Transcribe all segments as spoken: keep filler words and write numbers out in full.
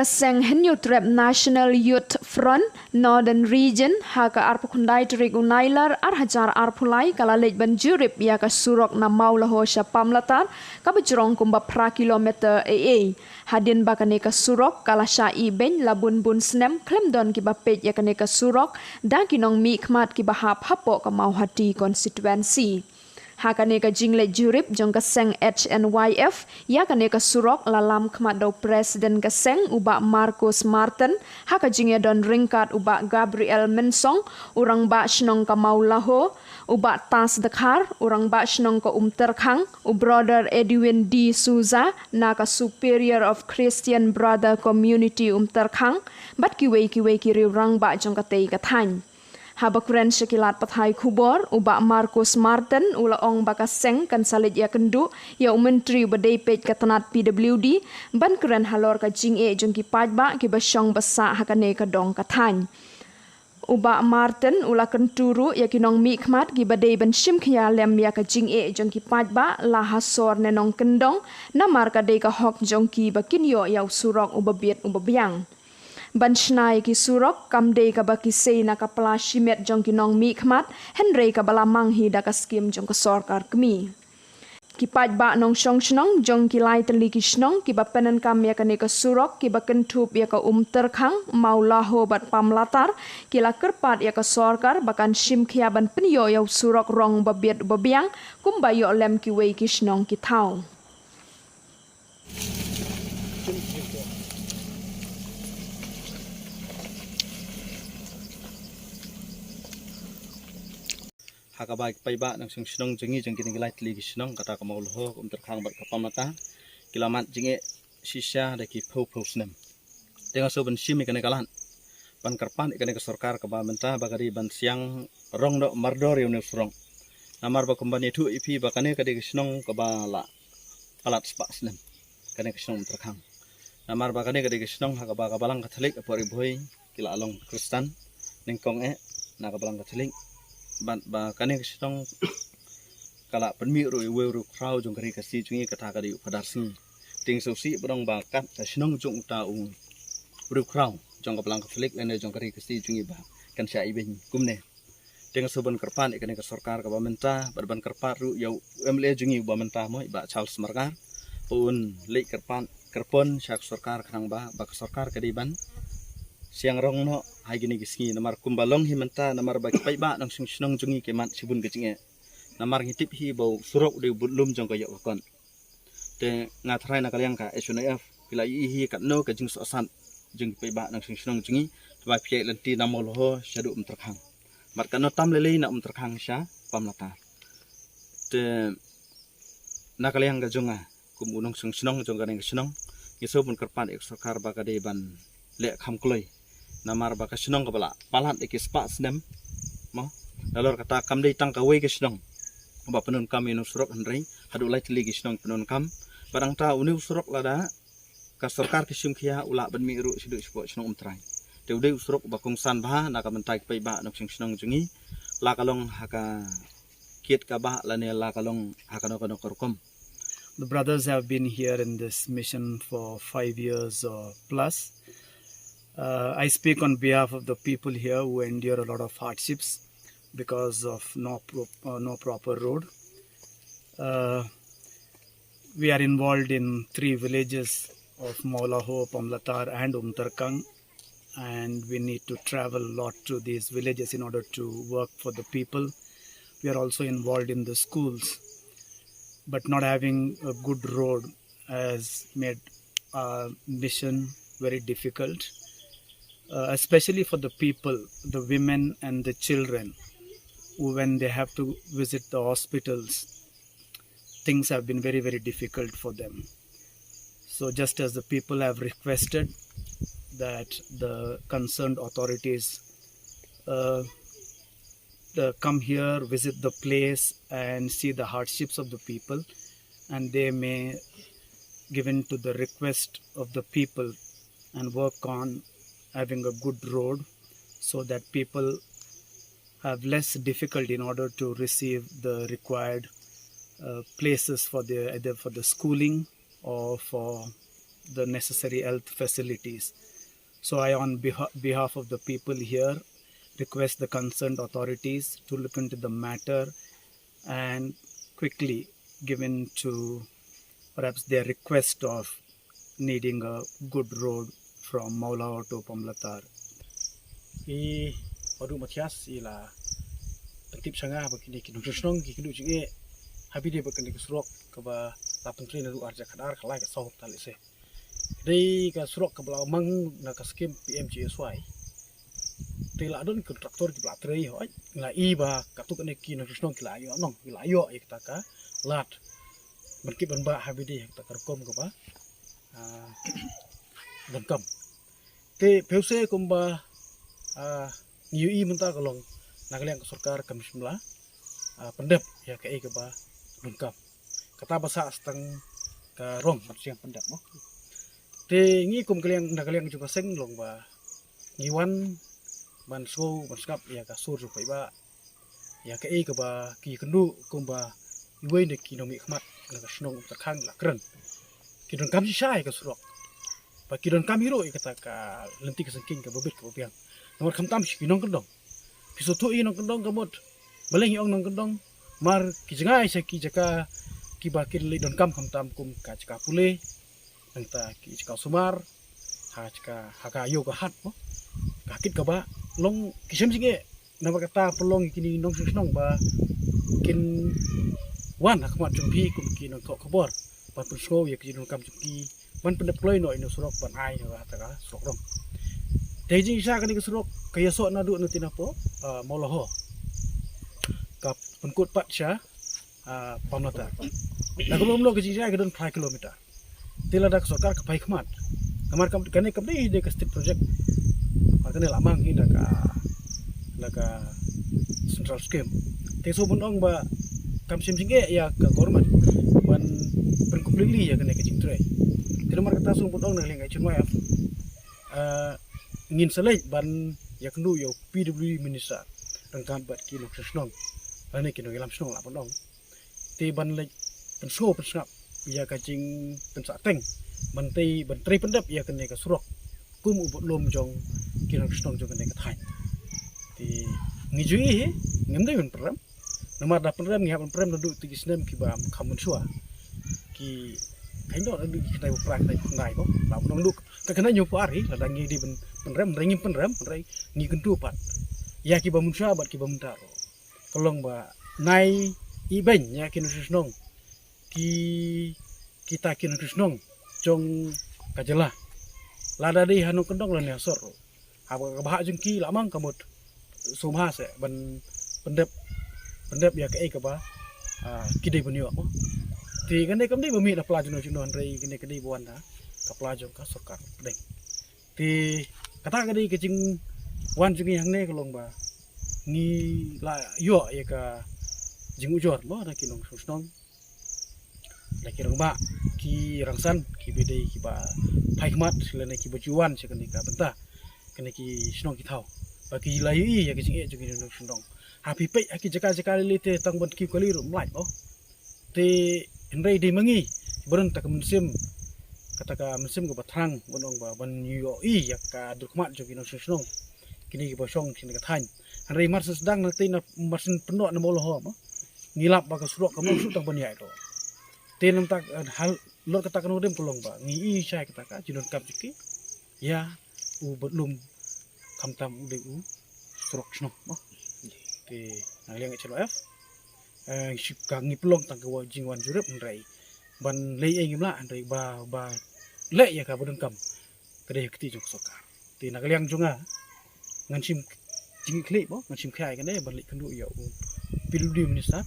Seng Hynñiewtrep National Youth Front Northern Region ha ka arphew khyndai tarik u Nailar ar hajar arphew lai ka la leit ban jurip ïa ka surok na Mawlaho sha Pamlatar, kaba jrong kumba phra kilometer ei ei. Hadien ba kane ka surok ka la shah ibeiñ la bun bun snem khlem don kiba peit ïa kane ka surok da ki nongmihkhmat kiba hap hapoh ka Mawhati constituency. Ha kane ka jingleit jurip jong ka seng H N Y F ïa kane ka surok la lam khmat da u president ka seng u Bah Marcos Martin, ha ka jingïadon ryngkat u Bah Gabriel Mensong, u rangbah shnong ka Mawlaho, u Bah Tas Dkhar, u rangbah shnong ka Umtyrkhang, u Brother Edwin D Souza na ka Superior of Christian Brother Community Umtyrkhang, bad kiwei kiwei ki riew rangbah jong katei ka thaiñ. Haba kren sha ki lad pathai khubor, u Bah Marcos Martin u la ong ba ka seng kan sa leit ïakynduh ïa u myntri uba dei peit ka tnat P W D ban kren halor ka jingeh jong ki paidbah kiba shong ba sah ha kane ka dong ka thaiñ. U Bah Martin u la kyntu ruh ïa ki nongmihkhmat kiba dei ban shim khia lem ïa ka jingeh jong ki paidbah la ha sor ne nongkyndong, namar ka dei ka hok jong ki ba kin ïoh ïa u surok uba biet uba biang. Ban shna ïa ki surok kam dei kaba ki sei na ka pla shimet jong ki nongmihkhmat, hynrei kaba la mang hi da ka skim jong ka sorkar kmie. Ki paidbah nongshong shnong jong ki lai tylli ki shnong kiba pyndonkam ïa kane ka surok kiba kynthup ïa ka Umtyrkhang, Mawlaho bad Pamlatar, ki la kyrpad ïa ka sorkar ba kan shim khia ban pynïoh ïa u surok rong ba biet ba biang kumba ïoh lem kiwei ki shnong ki thaw. Ha kaba ki paidbah nongshong shnong jong ngi jong kine ki lai tylli ki shnong kata ka Mawlaho, ka Umtyrkhang bad ka Pamlatar ki la mad jingeh shisha da ki phew phew snem. Te nga shu ban shim ïa kane ka lad ban kyrpad ïa kane ka sorkar kaba mynta ba ka dei ban siang rong noh mardor ïa une u surok. Namar ba kumba ngi ïathuh ïa phi ba kane ka dei ka shnong kaba la palat spah snem, kane ka shnong Umtyrkhang. Namar ba kane ka dei ka shnong ha kaba ka Balang Katholik hapoh Ri Bhoi ki la long Khristan nyngkong eh na ka Balang Katholik. Bad ba kane ka shnong ka la pynmih ruh ïa uwei u riewkhraw jong ka Ri Khasi jong ngi, kata ka dei u Phadar Sngi. Te nga sngewsih ba dang ba kat ka shnong jong uta u riewkhraw jong ka Balang Katholik lane jong ka Ri Khasi jong ngi ba kan shah ibeiñ kumne. Te nga shu ban kyrpad ïa kane ka sorkar kaba mynta bad ban kyrpad ruh ïa u M L A jong ngi uba mynta mo, i Bah Charles Margar, ba un leit kyrpad kyrpon sha ka sorkar khnang ba, ba ka sorkar ka dei ban siang rong noh ha kine ki sngi. Namar kumba long hi mynta, namar ba ki paidbah nongshong shnong jong ngi ki mad shibun ka jingeh. Namar ngi tip hi ba u surok u dei u budlum jong ka ïoh ka kot. Te nga tharai na ka liang ka H N Y F phi la ïohi hi katno ka jingsohsat jong ki paidbah nongshong shnong jong ngi, haba phi ïaid lynti na Mawlaho shaduh Umtyrkhang. Bad katno tam lei lei na Umtyrkhang sha Pamlatar. Te na ka liang ka jong nga kum u nongshong shnong jong kane ka shnong, ngi shu ban kyrpad ïa ka sorkar ba ka dei ban leh kham kloi. Namar ba ka shnong kaba la palat ïa ki spah snem mo. Nalor kata kam dei tang kawei ka shnong ba pyndonkam ïa une u surok, hynrei haduh lai tylli ki shnong pyndonkam. Bad hangta une u surok lada ka sorkar ka shim khia u lah ban mih ruh shaduh shapoh shnong Umtrai. Te u dei u surok uba kongsan bha na ka bynta ki paidbah nongshong shnong jong ngi, la ka long ha ka kit ka bah lane la ka long ha kano kano ka rukom. The brothers have been here in this mission for five years or plus. Uh, I speak on behalf of the people here who endure a lot of hardships because of no pro- uh, no proper road. Uh, we are involved in three villages of Mawlaho, Pamlatar, and Umtarkang, and we need to travel a lot to these villages in order to work for the people. We are also involved in the schools, but not having a good road has made our mission very difficult, uh, especially for the people, the women and the children, who, when they have to visit the hospitals, things have been very, very difficult for them. So, just as the people have requested that the concerned authorities uh, uh, come here, visit the place, and see the hardships of the people, and they may give in to the request of the people and work on having a good road so that people have less difficulty in order to receive the required uh, places for the, either for the schooling or for the necessary health facilities. So I, on beha- behalf of the people here, request the concerned authorities to look into the matter and quickly give in to perhaps their request of needing a good road from Mawlahor to Pamlatar. I Padu Mathias i la pyntip sha nga ba kine ki nongshong shnong ki kynduh jingeh ha bide ba kane ka surok kaba la pyntrei naduh ar hajar khatar khalai ka saw ta lehse. Dei ka surok kaba la mang na ka skim P M G S Y. Te la don kontraktor ki la trei hoi la i ba katu kane ki nongshong shnong ki la ïoh nong ki la ïoh ïa kata ka lad ban kit ban bah ha bide ha kata ka rukom kaba ah, donkam. Te phew se kumba ah, ngi ïohi mynta ka long na ka liang ka sorkar kam shym la ah, pyndep ïa kaei kaba donkam. Kata ba sah tang ka rong ban sdang pyndep mo. Te ngi kum ka liang na ka liang jong ka seng long ba ngi wan ban sngew ban sngap ïa ka sur jong paidbah ïa kaei kaba ki kynduh kumba iwei na ki nongmihkhmat na ka shnong Umtyrkhang la kren. Ki donkam shisha ïa ka surok. Ba ki donkam hi ruh ïa kata ka lynti ka syngkien kaba bit kaba biang. Namar khamtam sha ki nongkyndong. Phi sngewthuh ïa ki nongkyndong ka mut. Balei ngi ong nongkyndong? Namar ki jngai sha ki jaka kiba kin leit donkam khamtam kum ka jaka pule. Nangta ki jaka sumar ha jaka ha ka ïew ka hat mo. Ka kit kaba long ki shem jingeh. Namar kata pynlong ïa kine nongshong shnong ba kin wan ha khmat jong phi kum ki nongthoh khubor ban pynsngew ïa ki jingdonkam jong ki ban pyndep kloi noh ïa ka surok ban ai ha kata ka surok rong. Te jingshisha kane ka surok ka ïasoh naduh na Tinapo ah, Mawlahor ka pynkut pat sha ah, Pamlatar. Na ka Mawlahor ka jingshisha ka don phra kilometer. Te lada ka sorkar ka phai khmat. Namar kam kane kam dei dei ka state project. Namar kane la mang hi da ka da ka central scheme. Te so bun ong ba kam shim jingeh ïa ka government ban pyn completely ïa kane ka jingtrei. Te namar kata so bun ong na liang ka chunwai ah, ngin sa leit ban ïakynduh ïa u P W D minister ryngkat bad ki nongshong shnong lane ki nongïalam shnong la bun ong. Te ban leit pynsngew pynsngap ïa ka jingpynsahteng ban tei ban trei pyndep ïa kane ka surok kum u budlum jong ki nongshong shnong jong kane ka thaiñ. Te ngi ju ïohi hi ngim dei ban pynrem. Namar da pynrem ngi hap ban pynrem naduh ki snem kiba kham mynshuwa. Ki kham dei naduh ki khyndai ba phra khyndai ba khyndai ko. La pynrem naduh ka khyndai hynñiew phew ar hi lada ngi dei ban pynrem, hynrei ngim pynrem, hynrei ngi kyntu pat ïa kiba mynshuwa bad kiba mynta ruh. Ka long ba nai ibeiñ ïa ki nongshong shnong ki kita ki nongshong shnong jong ka jylla. Lada dei ha nongkyndong lane ha sor ruh. Haba ka bhah jong ki la mang ka mut sumha se ban pyndep pyndep ïa kaei kaba ah, ki dei ban ïoh mo. Te kane kam dei ba mih na pla jong no jong no hynrei kane ka dei ba wan na ka pla jong ka sorkar pdeng. Te kata ka dei ka jingwan jong ngi hangne ka long ba ngi la ïoh ïa ka jingujor mo na ki nongshong shnong. Da ki rangbah ki rangsan kiba dei kiba phai khmat lane kiba ju wan sha kane ka bynta kane ki shnong ki thaw ba ki la ïohi ïa ki jingeh jong ki nongshong shnong. Ha phi peit ha ki jaka jaka lei lei te tang ban kiew kali ruh ym lait mo. Te hynrei dei ma ngi kiba don kata ka mynsiem kata ka mynsiem kaba thrang ban ong ba ban ïohi ïa ka dur khmat jong ki nongshong shnong kine kiba shong sha kane ka thaiñ. Hynrei mar shu sdang na te na mar shu pynnoh na Mawlahor mo. Ngi lap ba ka surok ka mut shu tang ban ïaid ruh. Te nangta halor kata ka nongrim ka long ba ngi ïohi shai kata ka jingdonkam jong ki ïa u budlum khamtam u dei u surok shnong mo. Te na liang H L O F eh, shim ka ngi pynlong tang ka jingwan jurip hynrei ban leh ei ngim lah hynrei ba ba leh ïa kaba donkam ka dei ha kti jong ka sorkar. Te na ka liang jong nga ngan shim jingkhlieh mo ngan shim khia ïa kane ban leit kynduh ïa u P W D minister.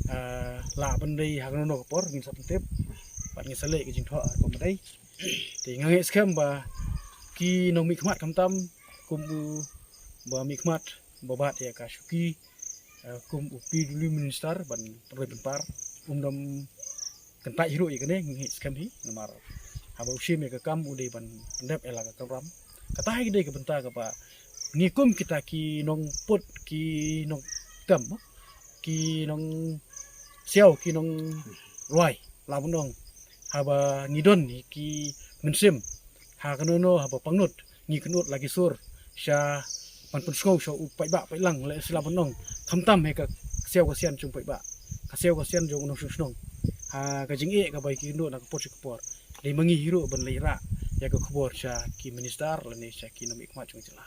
Ah, lah ban dei ha kano kano ka por ngin sa pyntip bad ngin sa leh ka jingthoh ha ka komdei. Te nga ngeit skhem ba ki nongmihkhmat khamtam kum u ba mihkhmat ba bat ïa ka shuki eh, kum u P W D minister ban roi ban par um dam kyntait hi ruh ïa kane ngi skhem hi namar haba u shim ïa ka kam u dei ban pyndep ïa la ka kamram. Kata hi dei ka bynta kaba ngi kum kita ki nongput ki nongtem ki nongsiaw ki nongrwai la ban ong haba ngi don hi ki mynsiem ha kano kano haba pangnud ngi kynnoh la ki sur sha ban pynsngew sha u paidbah paidlang lane sila ban ong khamtam hi ka siaw ka sian jong paidbah, ka siaw ka sian jong u nongshong shnong. Ha ka jingeh kaba ki kynnoh na ka por sha ka por, dei ma ngi hi ruh ban leit rah ïa ka khubor sha ki minister lane sha ki nongmihkhmat jong jylla.